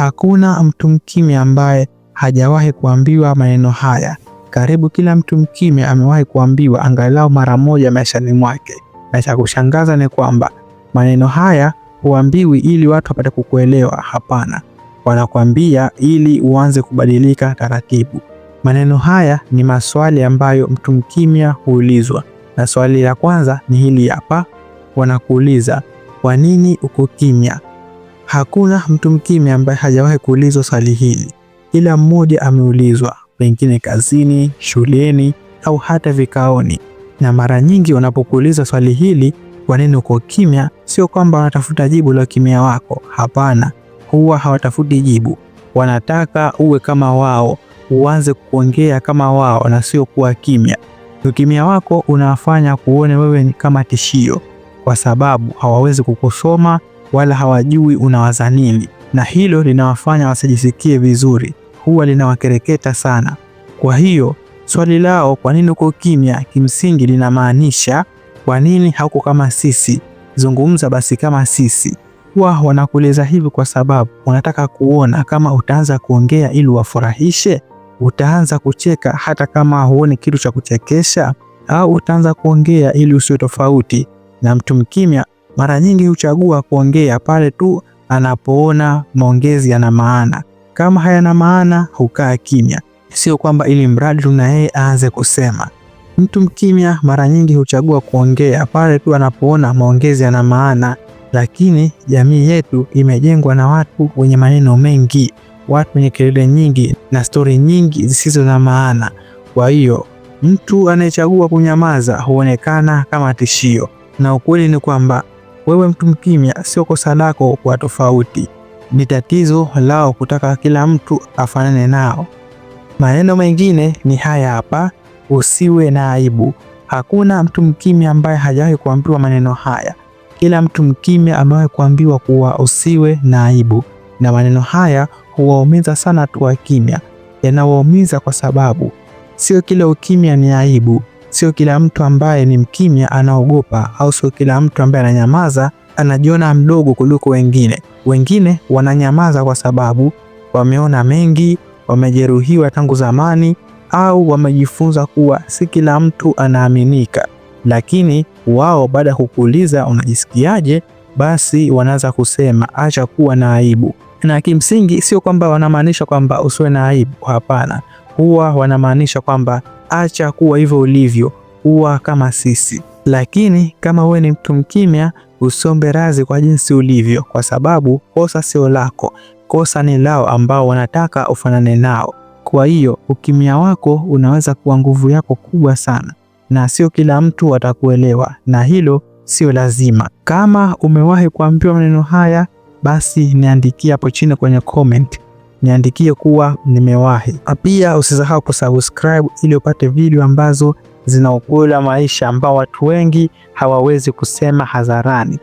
Hakuna mtu mkimya ambaye hajawahi kuambiwa maneno haya. Karibu kila mtu mkimya amewahi kuambiwa angalau mara moja maishani mwake, na cha kushangaza ni kwamba maneno haya huambiwi ili watu wapate kukuelewa. Hapana, wanakuambia ili uanze kubadilika taratibu. Maneno haya ni maswali ambayo mtu mkimya huulizwa, na swali la kwanza ni hili hapa. Wanakuuliza, kwa nini uko kimya? Hakuna mtu mkimya ambaye hajawahi kuulizwa swali hili. Kila mmoja ameulizwa, pengine kazini, shuleni au hata vikaoni. Na mara nyingi wanapokuuliza swali hili, kwa nini uko kimya, sio kwamba wanatafuta jibu la ukimya wako. Hapana, huwa hawatafuti jibu, wanataka uwe kama wao, uanze kuongea kama wao na sio kuwa kimya. Ukimya wako unawafanya kuone wewe ni kama tishio, kwa sababu hawawezi kukusoma wala hawajui unawaza nini, na hilo linawafanya wasijisikie vizuri, huwa linawakereketa sana. Kwa hiyo swali lao kwa nini uko kimya, kimsingi linamaanisha kwa nini hauko kama sisi, zungumza basi kama sisi. Huwa wanakueleza hivi kwa sababu wanataka kuona kama utaanza kuongea ili wafurahishe, utaanza kucheka hata kama huoni kitu cha kuchekesha, au utaanza kuongea ili usiwe tofauti na mtu mkimya. Mara nyingi huchagua kuongea pale tu anapoona maongezi yana maana. Kama hayana maana, hukaa kimya. Sio kwamba ili mradi tu na yeye aanze kusema. Mtu mkimya mara nyingi huchagua kuongea pale tu anapoona maongezi yana maana, lakini jamii yetu imejengwa na watu wenye maneno mengi, watu wenye kelele nyingi na stori nyingi zisizo na maana. Kwa hiyo mtu anayechagua kunyamaza huonekana kama tishio, na ukweli ni kwamba wewe mtu mkimya, sio kosa lako kuwa tofauti, ni tatizo lao kutaka kila mtu afanane nao. Maneno mengine ni haya hapa: usiwe na aibu. Hakuna mtu mkimya ambaye hajawahi kuambiwa maneno haya. Kila mtu mkimya amewahi kuambiwa kuwa usiwe na aibu, na maneno haya huwaumiza sana watu wa kimya. Yanawaumiza kwa sababu sio kila ukimya ni aibu. Sio kila mtu ambaye ni mkimya anaogopa, au sio kila mtu ambaye ananyamaza anajiona mdogo kuliko wengine. Wengine wananyamaza kwa sababu wameona mengi, wamejeruhiwa tangu zamani, au wamejifunza kuwa si kila mtu anaaminika. Lakini wao baada ya kukuuliza unajisikiaje, basi wanaanza kusema acha kuwa na aibu. Na kimsingi sio kwamba wanamaanisha kwamba usiwe na aibu, hapana. Huwa wanamaanisha kwamba acha kuwa hivyo ulivyo, huwa kama sisi. Lakini kama wewe ni mtu mkimya, usiombe radhi kwa jinsi ulivyo, kwa sababu kosa sio lako, kosa ni lao ambao wanataka ufanane nao. Kwa hiyo ukimya wako unaweza kuwa nguvu yako kubwa sana, na sio kila mtu atakuelewa, na hilo sio lazima. Kama umewahi kuambiwa maneno haya, basi niandikie hapo chini kwenye comment, niandikie kuwa nimewahi. Pia usisahau kusubscribe ili upate video ambazo zina ukweli wa maisha ambao watu wengi hawawezi kusema hadharani.